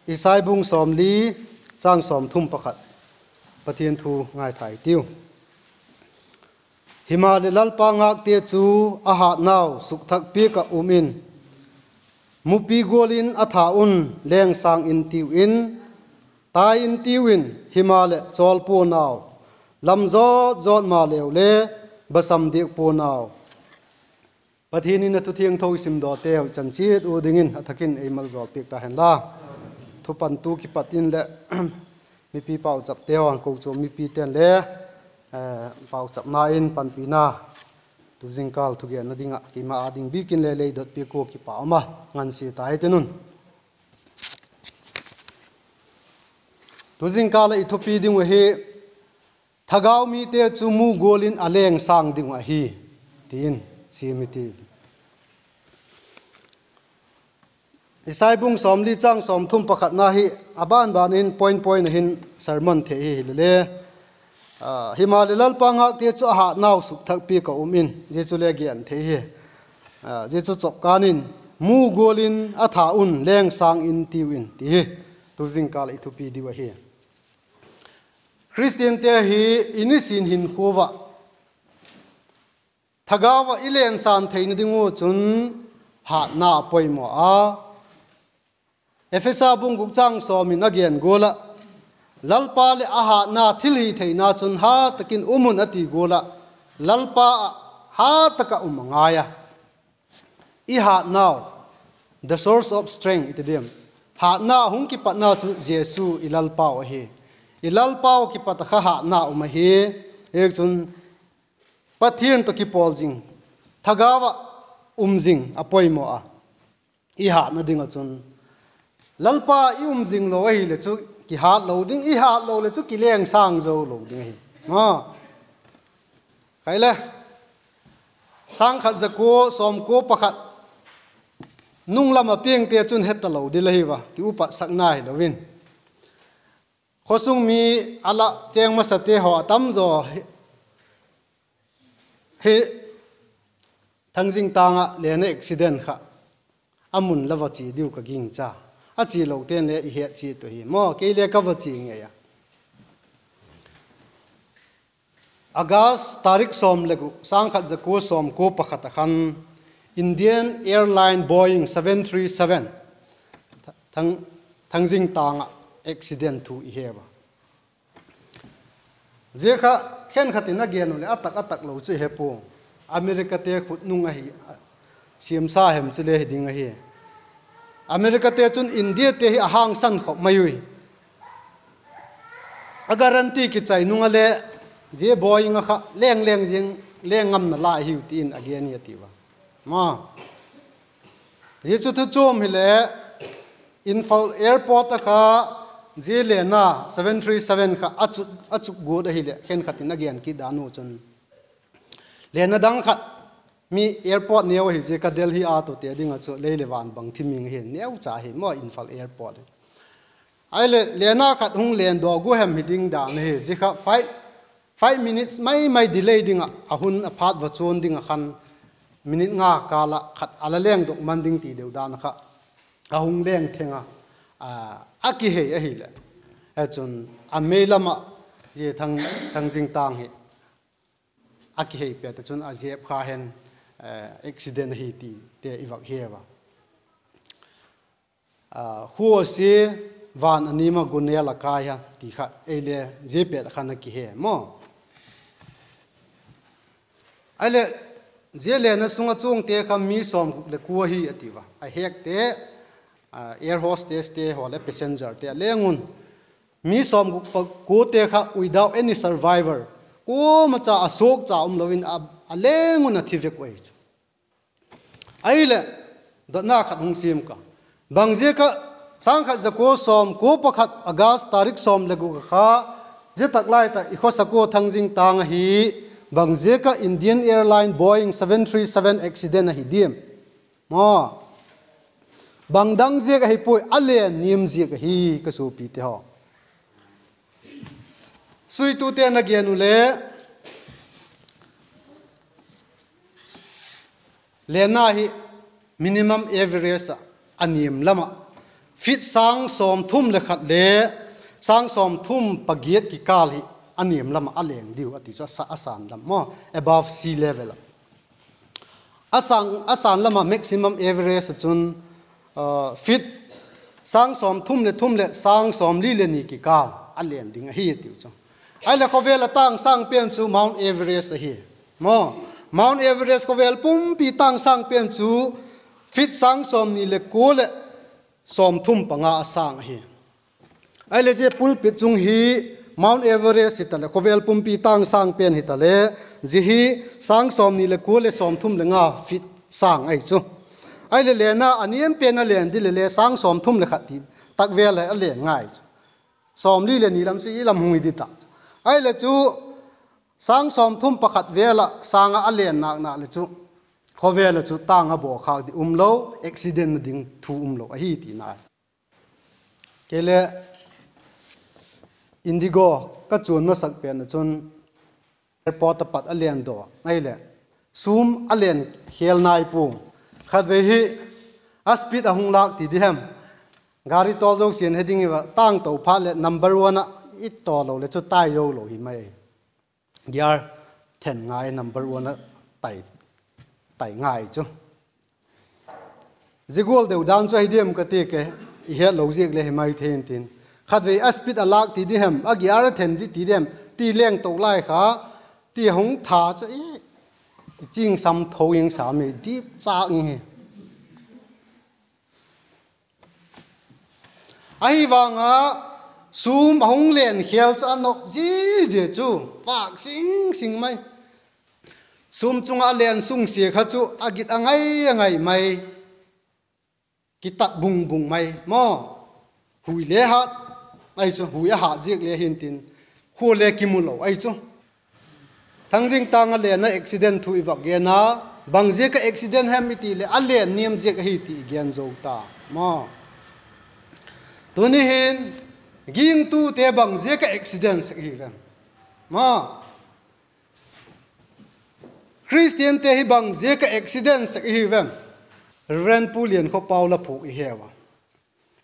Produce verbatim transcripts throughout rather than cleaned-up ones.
Isai bung sawmli, châng sawmthum pakhat. Pathian thu ngaithai tiu. Himaleh, Lalpa ngâkte chu a hâtnau sukthak piak ah um in, mupi gual in a tha un leng sâng intiu in, tai intiu in; himaleh, chawl puanau, lam zawt zawt maleu le basam diak puanau. Pathian in a thu thiangtho i simdawkteu i chan chiat u dingin a thak in ei maljawl piak ta hen la. Thupantu kipat in leh mipi pauchapte haw, kochuam mipite'n le pauchapna in panpina, tu zingkâl thugenna ding ah keima â ding bik in le lei dot piak ua kipak um a, ngansia ta hi tin un. Tu zingkâl ah i thupi ding uh hi, Thagau mite chu mu gual in a leng sâng ding uh ahi, ti in siam i ti. Isai bung sawmli châng sawmthum pakhatna hi a ban ban in point point ah hin sermon thei hi hile le, himaleh, Lalpa ngâkte chu a hâtnau sukthak piak ah um in, zia chu le gen thei hi. Zia chu chawpkân in, mu gual in a tha un leng sâng intiu in, ti hi tu zingkâl ah i thupi diu ahi. Khristiante hi i nisin hinkhua ah thagau ah i leng sâng theina ding u chun hâtna a poimaw a. Ephesa bung guk châng sawm in a gen gual ah, Lalpa leh a hâtna thilhitheina chun hat tak in um un a ti gual ah, Lalpa ah hat tak ah um a ngai a. I hâtnau, the source of strength i ti diam, hâtna hung kipatna chu Jesu i Lalpau ahi. I Lalpau kipat ah kha hâtna um ahi. Hichun Pathian tawh kipawl zing, thagau ah um zing a poimaw a. I hâtna ding ah chun Lalpa i um zing lo ahileh chu kihât lo ding, i hât lo leh chu kileng sâng zo lo ding ahi. Khai le, sâng khat za kua sawmkua pakhat nung lam ah piangte chun he talo ding ahi a, kiupatsakna hilo in. Khawsung mi a la chêng masate haw a tam zaw hi, hi Thangjing tâng ah Lena accident kha a mun la va chia diu ka gingcha. A chialote'n le i het chiat uh hi maw, kei le ka va chia ngei a. August tarik sawm le guk, sâng khat za kua sawmkua pakhat ah khan Indian Airline Boeing seven three seven Thangjing tâng ah accident thu i he a. Zia kha khenkhat in a gen u leh a tak a tak lo chu he pua. Americate khut nung ahi, siamsa hem chu le hi ding ahi. Americate chun Indiate hi a hangsan khop mai ui. A guarantee kichai nung a le, zia Boeing a kha leng leng ziang, leng ngamna lai hiu ti in a gen hi a ti ua. Zia chu thu chuam hile, Imphal airport ah kha zia Lena seven three seven kha a chuk guat ahileh khenkhat in a gen kit dan u chun, Lena dang khat, mi airport neu ahi ziak a Delhi a tawte ding ah chu lei leh van bang thiming hi neucha hi maw, Imphal airport. Ahileh Lena khat hung len daw gua hem hi ding dan ahi, zia kha five minutes mai mai delay ding ah, a hun a phat va chuan ding ah khan minute nga kâl ah khat a la lengdok man ding ti deu dan kha a hung leng theng a, a kihei ahileh, chun a mei lam ah zia Thangjing tâng hi a kihei pet ah chun a zep kha hen, accident ahi tite i vak he ua. Khua a sia, van a nim a, gunel a kai a ti kha ei le zia pet khan a kihe maw. Ahileh, zia Lena sung ah chuangte kha mi sawmguk le kua hi a ti ua. A hekte, air hostesste haw leh passengerte a leng un, mi sawmguk pa kuate kha without any survivor, kuamacha a suakcha umlo in a leng un a thi vek uh ahi chu. Ahileh, dotna khat hung siam ka. Bangziak ah sâng khat za kua sawmkua pakhat August tarik sawm le guk ah kha, zia tak lai tak i khawsak ua Thangjing tâng ahi, bangziak ah Indian Airline Boeing seven three seven accident ahi diam? Bangdang ziak ahi puai, a len niam ziak ahi, ka suapite haw. Suitute'n a gen u le, Lena hi minimum average ah a niam lam ah feet sâng sawmthum leh khat le sâng sawmthum pagiat kikâl hi a niam lam ah a leng diu a ti chu, a sân lam maw, above sea level ah. A sân lam ah maximum average ah chun feet sâng sawmthum leh thum leh sâng sawmli leh ni kikâl a len ding ahi a tiu chu. Ahileh khawvel ah tâng sâng pen chu Mount Everest ahi. Maw, Mount Everest khawvel pumpi tâng sâng pen chu feet sâng sawmni leh kua leh sawmthum panga a sâng ahi. Ahileh zia pulpit chung hi Mount Everest hitaleh, khawvel pumpi tâng sâng pen hitaleh, zia hi sâng sawmni leh kua leh sawmthum leh nga feet sâng ahi chu. Ahileh len a, a niam pen a len di leh le sâng sawmthum leh khat ti tak vel a len ngai chu. Sawmli leh ni lam chu i lam hung hi di ta chu. Ahileh chu sâng sawmthum pakhat vel ah sâng ah a len nâk nâk leh chu, khawvel ah chu tâng a baw khâk di um lo, accident na ding thu um lo ahi tina. Kei le Indigo ka chuan masak pen ah chun airport ah pat a len daw ahileh, sûm a len khêl nai pua. Khatvei hi a speed a hung lâk ti di hem, gari tawl zosia'n he ding i va tâng to phat leh number one ah i tawl lo leh chu tai zo lo hi mai. Gear then ngai number one ah tai, tai ngai chu. Zia gual deu dan chu ahi diam ka ti ke, i hetlo ziak le hi mai thei intin. Khatvei a speed a lâk ti di hem, a gear a then di ti di hem ti leng to lai kha, ti hung tha chu i, i chingsam tho ing sa mei dip châk ing hi. Ahi vang a, sûm a hung len khêl chu a nop zia zia chu, vâk sing sing mai. Sûm chung ah a len sungsia kha chu a git a ngai a ngai mai. Kitat bung bung mai maw. Hui le hat, ahi chu hui a hat ziak le hintin, khua le kimu lo ahi chu. Thangjing tâng a len a accident thu i vak gen a, bang ziak a accident hem i ti leh a len niam ziak ahi ti i gen zo ta maw. Tuni hin, gingtute bang ziak a accident sek hi vem? Maw, Khristiante hi bang ziak a accident sek i hi vem? Reverend Pu Liankhawpau la phuak i heu a,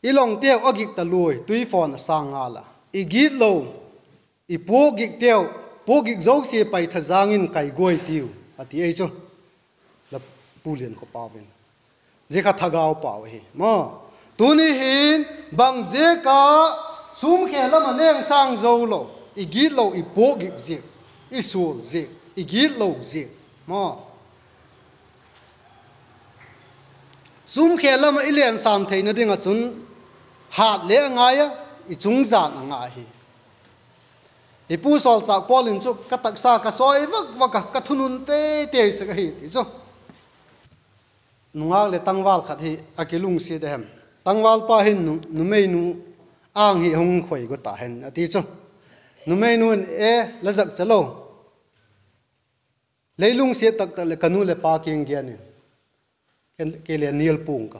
i lawngteu a gik ta lui, tuifawn a sâng ngal a, i gitlo, i puak gikteu, puak gik zosia paithazâng in kai guai tiu, a ti ahi chu. La Pu Liankhawpau in, zia kha thagau pau ahi maw. Tuni hin, bang ziak a sûm khêl lam a leng sâng zo lo, i gitlo, i puak gik ziak, i sual ziak, i gitlo ziak maw. Sûm khêl lam ah i len sâng theina ding ah chun, hat le a ngai a, i chungzan a ngai hi. I pu sawlchâk Paul in chu, ka taksa ka sawi vak vak a, ka thunun tei tei sek ahi ti chu. Nungâk leh tangval khat hi a kilungsiat a hem? Tangvalpa hin nu, numeinu âng hi hung khoi gu ta hen a ti chu. Numeinu in, e, la zakcha lo. Lei lungsiat tak tak leh ka nu leh pa kiang gen in, kei le nial pua'ng ka.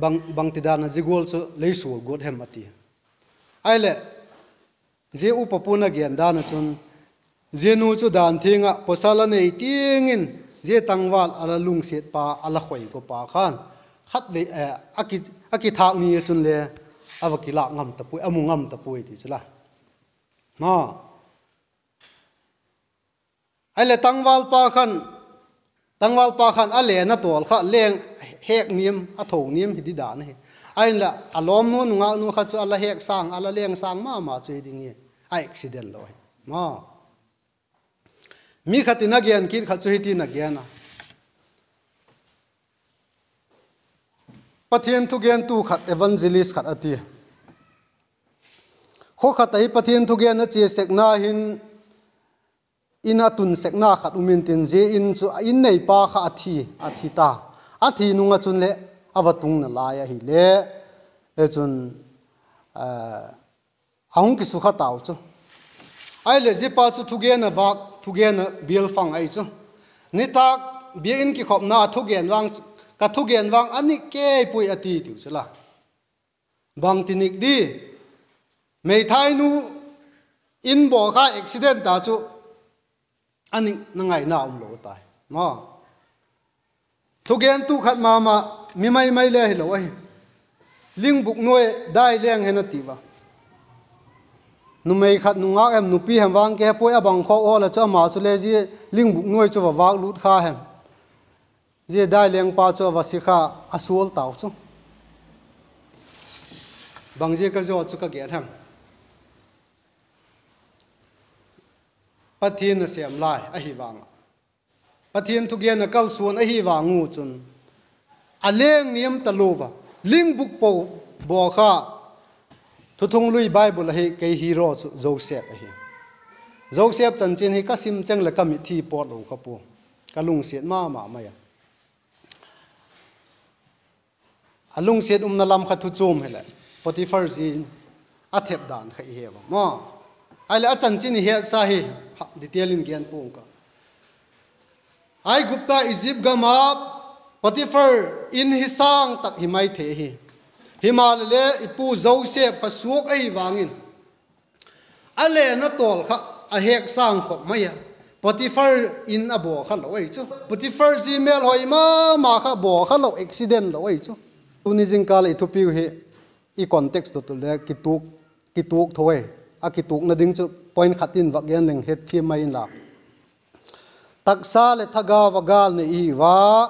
Bang, bangtidan a zia gual chu lei sual guat hem a ti. Ahileh, zia upa pu'n a gen dan ah chun, zia nu chu dan thiang ah pawsal a nei tiang in, zia tangval a la lungsiatpa, a la khoi gupa khan, khatvei, a kithâk ni ah chun le a va kilâk ngam ta puai, a mu ngam ta puai ti chu la. Maw, ahileh tangvalpa khan, tangvalpa khan a len a tawl kha leng, hêk niam, a tho niam hi di dan ahi. Ahinla a lawmnu nungâknu kha chu a la hêk sâng, a la leng sâng ma ma chu hi ding hi. A accident lo hi. Maw, mi khat in a gen kit khat chu hitin a gen a: Pathian thugentu khat, evangelist khat a ti. Khaw khat ahi Pathian thugen a chia sekna hin, in a tun sekna khat um intin, zia in chu a in neipa kha a thi, a thi ta. A thi nung ah chun leh a va tungna lai ahile, chun a hung kisukha tau chu. Ahileh zia pa chu thugen a vâk, thugen a bial fang ahi chu. Nitâk biak in kikhopna a thugen vang, ka thugen vang a nik kei puai a ti tiu chu la. Bangti nik di? Meithainu in baw kha accident ta chu a nikna ngaina umlo tai. Thugentu khat ma ma, mi mai mai le hilo ahi. Lingbuk nuai dai leng hen a ti ua. Numei khat nungak hem nupi hem vang kihe puai, a bang khawk hawl a chu ama chu le zia lingbuk nuai chu va vâk lût kha hem. Zia dai lengpa chu a va si kha, a sual tau chu. Bang ziak a zaw chu ka gen hem? Pathian nasêm lai ahi vang ah, Pathian thugen a kalsuan ahi vang u chun, a leng niam talua a, lingbuk po baw kha. Thuthunglui Bible ahi kei hero chu Joseph ahi. Joseph chanchin hi ka sim cheng leh ka mitthi pawt lo kha pua, ka lungsiat ma ma mai a. A lungsiat umna lam kha thu chuam hileh, Potiphar zi'n a thep dan kha i he ua maw. Ahileh a chanchin i hetsa hi, detail in gen pua'ng ka. Aigupta Egypt gam a Potiphar in hi sâng tak hi mai thei ahi. Himaleh le i pu Joseph kha suak ahi vang in, a lenna tawl kha a hek sâng khop mai a. Potiphar in a baw kha lo ahi chu. Potiphar zi mêlhoi ma ma kha baw kha lo, accident lo ahi chu. Tuni zingkal i thupiu hi i context tawh le kituak tho e. A kituakna ding chu point khat in vak gen leng hetthiam mai inla. Taksa leh thagau ah gâl nei i hi ua,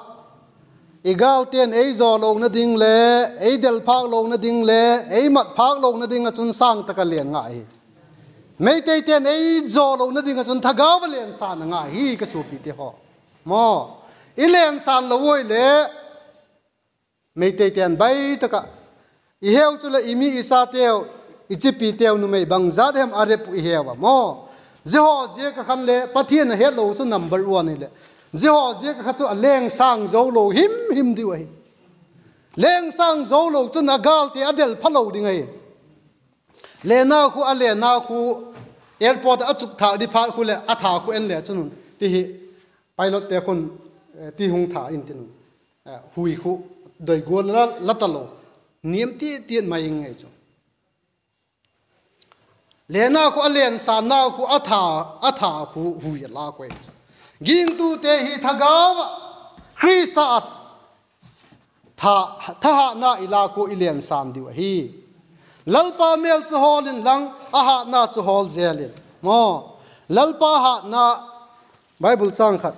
i gâlte'n ei zaw lona ding le, ei del phâk lona ding le, ei mat phâk lona ding ah chun sâng tak a len ngai hi. Meiteite'n ei zaw lona ding ah chun thagau ah lensân a ngai hi ka suapite haw. Maw, i lensân lo ui le, Meiteite'n bai tak ah i heu chu leh i mi i sateu, i chipiteu numei bangzat hem a rep uh i heu a maw. Zia haw ziak a khan le Pathian a hetlo chu number one hileh, zia haw ziak a kha chu a leng sâng zo lo him him diu ahi. Leng sâng zo lo chun a gâlte a del pha lo ding ahi. Lena khu, a lena khu, airport ah a chuk thâk di phat khu leh a tha khu en le chun ti hi, pilotte khun, ti hung tha intin, hui khu doi gual la talo, niam ti tiat mai ing ei chu. Lena khu a lensânnau khu a tha, a tha khu hui a lâk ui chu. Gingtute hi thagau ah, Khrista ah tha, thahatna i lâk ua i lensân diu ahi. Lalpa mêl chu hawl inlang, a hatna chu hawl zel in maw. Lalpa hatna, Bible châng khat,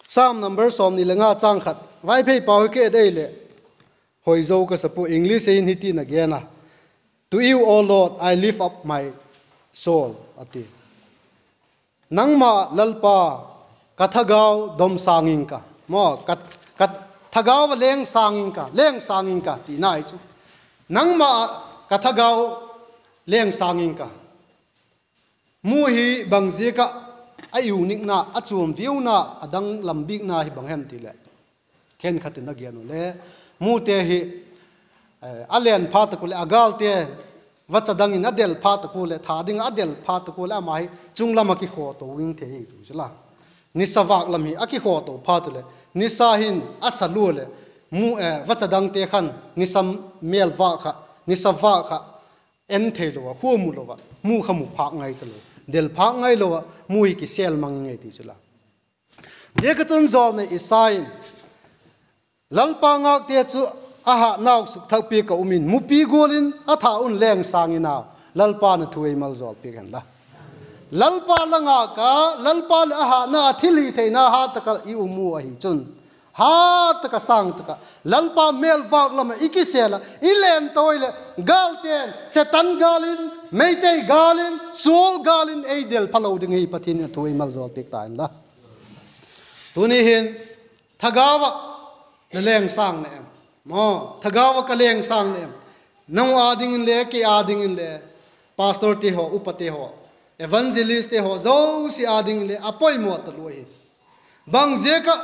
Psalm number sawmni le nga châng khat, Vaiphei pau hi ka et ei leh, hoi zo ka sa pua, English in hiti'n a gen a, To you, O Lord, I lift up my soul, a ti. Nangma Lalpa, ka thagau dom sâng ing ka, maw, ka, ka thagau ah leng sâng ing ka, leng sâng ing ka tina ahi chu. Nangma ka thagau leng sâng ing ka. Mu hi bang ziak ah a uniquena, a chuam viauna, a danglam bikna hi bang hem ti leh, khenkhat in a gen u le, mute hi, a len pha tak u leh, a gâlte vacha dang in a del pha tak u leh, tha ding ah a del pha tak u leh, ama hi chung lam ah kikhawto ing thei hi tu chu la. Nisa vâk lam hi a kikhawto phat u leh, nisa hin a sa lua leh, vacha dangte khan nisa mêl vâk kha, nisa vâk kha en theilo ah, khua mu lo ah, mu kha mu phâk ngai talo, del phâk ngailo ah, mu hi kisêl mang ing ei ti chu la. Ziak a chun jawlnei Isai in, Lalpa ngâkte chu a hatnau sukthak piak a um in, mupi gual in a tha un leng sâng in au, Lalpa'n a thu ei maljawl piak hen la. Lalpa la ngâk a, Lalpa leh a hatna a thilhitheina hat tak ah i um u ahi chun, hat tak ah, sâng tak ah, Lalpa mêl vâk lam ah i kisêl ah i len to i leh, gâlte'n, Setan gâl in, Meitei gâl in, sual gâl in ei del phalo ding hi Pathian in a thu ei maljawl piak ta inla. Tuni hin, thagau ah la leng sâng na em? Maw, thagau ah ka leng sâng na em? Nang â dingin le, kei â dingin le, pastorte haw, upate haw, evangelistte haw zosia â dingin le a poimaw talua hi. Bang ziak ah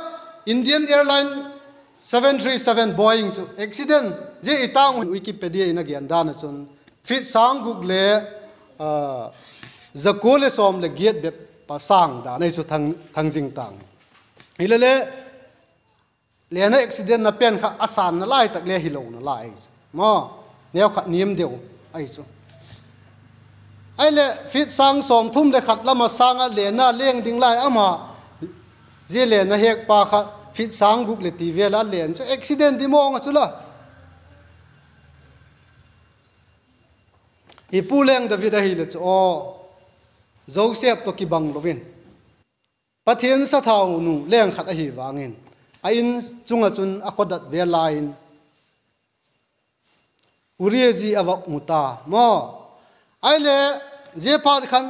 Indian Airline seven three seven Boeing chu accident, zia i tâng Wikipedia in a gen dan ah chun, feet sâng guk le, za kua leh sawm leh giat bep a sâng dan ahi chu, thang zing tâng. Hilele, lena accidentna pen kha a sânna lai tak le hilo nalai chu maw, neukhat niam deu ahi chu. Ahileh feet sâng sawmthum leh khat lam a sâng ah lena leng ding lai ama, zia lena hekpa kha feet sâng guk leh ti vel a len chu accident di mawng a chu la. I pu leng David ahile chu aw, Joseph tawh kibang lo in, Pathian sathau nung leng khat ahi vangin, a in chung ah chun a khawdat vel lai in, Uria zi a va mu ta maw. Ahile, zia phat khan,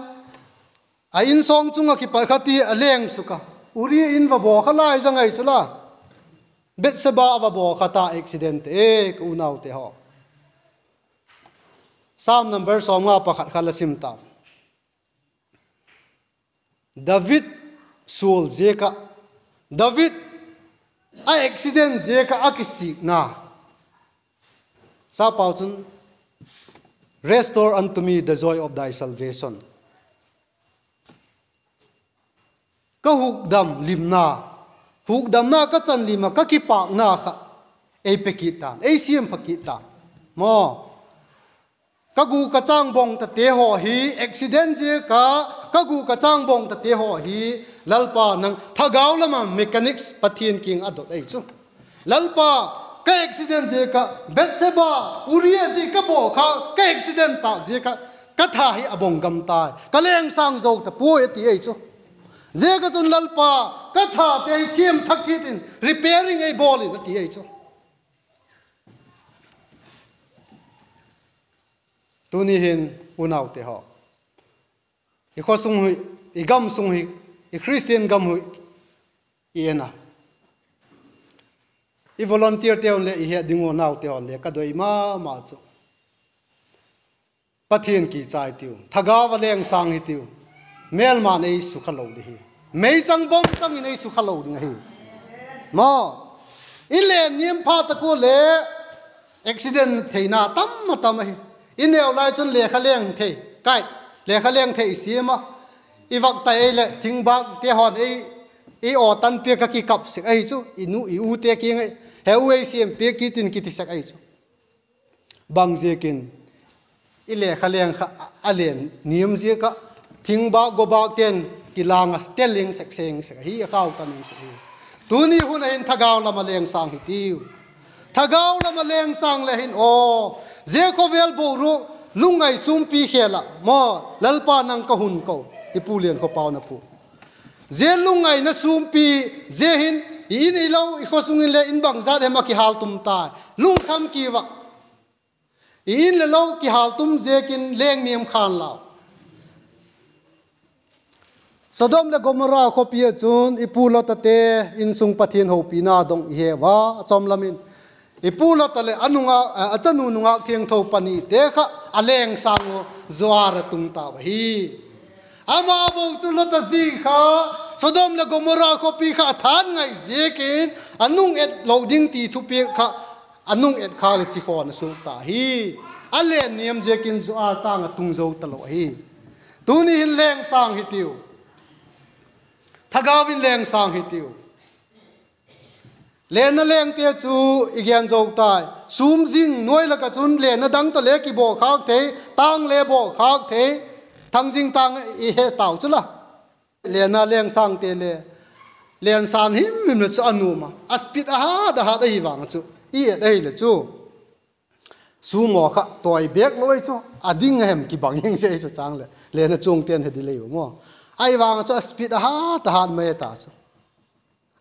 a insawng chung ah kipat kha ti a leng suk a, Uria in va baw kha lai zang ai chu la. Bathsheba a va baw kha ta, accident te e, ka unaute haw. Sam number sawmnga pakhat kha la sim ta. David sual ziak ah, David a accident ziak ah a kisikna, sapau chun, Restore unto me the joy of thy salvation. Ka hukdam limna, hukdamna ka chan lim ah ka kipâkna kha ei pe kit tan, ei siam pha kit tan maw. Ka gu ka châng bawng tate haw hi, accident ziak ah ka gu ka châng bawng tate haw hi, Lalpa nang thagau lam ah mechanics Pathian kiang a dot ahi chu. Lalpa, ka accident ziak ah Bathsheba, Uria zi ka baw kha, ka accident tâk ziak ah ka tha hi a bawng gam tai, ka leng sâng zo ta puai a ti ahi chu. Ziak ah chun Lalpa, ka thate hi siam thak kit in, repairing ei bawl in a ti ahi chu. Tuni hin unaute haw, i khaw sung hi, i gam sung hi, i Christian gam hi i en a, i volunteerte un leh i het ding unaute haw le ka doi ma ma chu, Pathian kichai tiu, thagau a leng sâng hi tiu, mêlma'n ei sukha lo ding hi, meichang bawm chang in ei sukha lo ding ahi maw. I len niam phat tak ua le accident theina tam a tam ahi. I neu lai chun lekha leng thei, kai, lekha leng thei i siam a, i vak tai ei leh thingbâkte haw'n ei, ei aw tan piak a kikap sek ahi chu, i nu i ute kiang ah, he u ei siam piak kit in kiti sek ahi chu. Bang ziakin, i lekha leng kha a len niam ziak ah thingbâk gobâkte'n kilang a, tel ing sek, seng sek ahi, a khau tam ing sek hi. Tuni hun ah hin thagau lam ah leng sâng hi tiu. Thagau lam ah leng sâng le hin aw, zia khawvel boruak lungngai sûmpi khêl ah maw, Lalpa nang ka hun ko, i pu Liankhawpau na pu. Zia lungngaina sûmpi, zia hin i in i lo, i khaw sung in le in bangzat hem ah kihâltum tai, lungkham ki va. I in le lo kihâltum ziakin leng niam khan lau. Sodom leh Gomorrah khawpi ah chun i pu Lot ate insung Pathian hopina dong i he ua, a chawm lam in, i pu Lot a leh a nungâk, a chanu nungâk thiangtho panite kha a leng sâng ua, Zoar a tung tau ahi. Ama bo chu Lot a zi kha, Sodom leh Gomorrah khawpi kha a thângai ziakin, a nung et lo ding ti thupiak kha, a nung et kha leh chi khawn a suak ta hi. A len niam ziakin Zoar tâng ah tung zo talo ahi. Tuni hin leng sâng hi tiu. Thagau in leng sâng hi tiu. Lenna lengte chu i gen zo tai. Sûm zing nuai lak ah chun lenna dang tawh le kibaw khâk thei, tâng le baw khâk thei, thang zing tâng i he tau chu la. Lenna leng sângte le, len sâng him him le chu a nuam a, a speed a hat a hat ahi vang ah chu, i et ahile chu, sûm aw kha tawi bêk lo ahi chu, a ding a hem kibang hing se ahi chu chang leh, lenna chuangte'n he di lei u maw. Ahi vang ah chu a speed a hat a hat mai ta chu.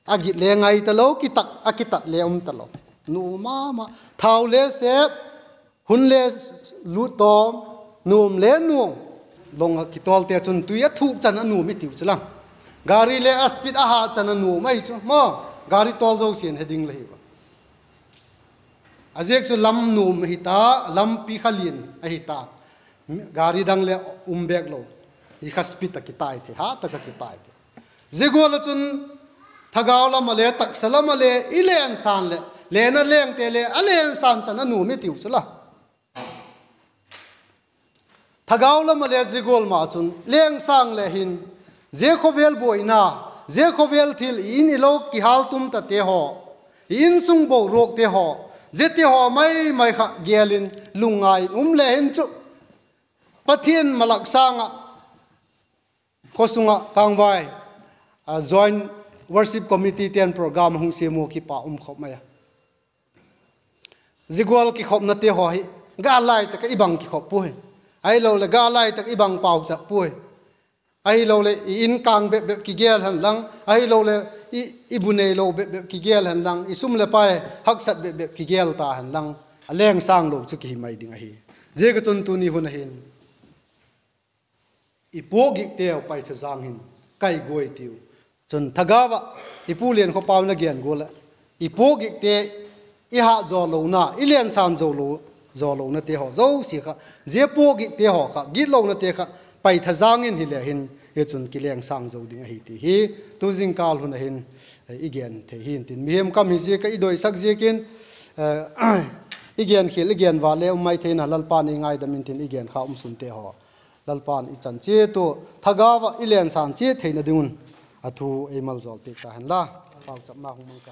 A git le ngai talo, kitak, a kitat le um talo. Nuam ma ma, thau le sep, hun le lût tawm, nuam le nuam. Long ah kitawlte chun tui a thuk chan a nuam i tiu chu la. Gari le a speed a hat chan a nuam ahi chu maw. Gari tawl zosia'n he ding la hi a. A ziak chu lam nuam ahi ta, lampi kha lian ahi ta. Gari dang le um bêk lo. I kha speed a kitai thei, hat tak a kitai thei. Zia gual ah chun thagau lam ah le, taksa lam ah le i leng sâng leh, lenna lengte le a leng sâng chan a nuam i tiu chu la. Thagau lam ah le zia gual ma chun leng sâng le hin, zia khawvel buaina, zia khawvel thil, i in i lo kihâltum tate haw, i insung boruakte haw, ziate haw mai mai kha gêl in lungngai in um le hin chu, Pathian malak sâng ah, khaw sung ah kângvai, a join Worship committee ten program a hung siam ua kipak um khop mai a. Zia gual kikhopnate haw hi gâl lai tak ah i bang kikhop puai. Ahiloleh gâl lai tak i bang pauchap puai. Ahiloleh i in kâng bep bep kigel hen lang, ahiloleh i, i bu neilo bep bep kigel hen lang, i sum leh pai haksat bep bep kigel ta hen lang, a leng sâng lo chu kihi mai ding ahi. Ziak ah chun tuni hun a hin i puakgikteu paithajâng hin kai guai tiu. Chun thagau ah i Pu Liankhawpau in a gen gual ah, i puakgikte i hat zaw lona, i lensân zaw lo, zaw lonate haw zosia kha, zia puakgikte haw kha, gitlonate kha paithajâng in hile hin, hi chun kileng sâng zo ding ahi ti hi tu zingkâl hun a hin i gen thei hi'ntin, mihem kam hi ziak ah i doisak ziakin, i gen khial i gen vâl le um mai thei in a, Lalpa'n ei ngaidam intin, i gen kha um sunte haw Lalpa'n i chan chiat ua thagau ah i lensân chiat theina ding un a thu ei maljawl piak ta hen la. Pauchapna hung mang ka.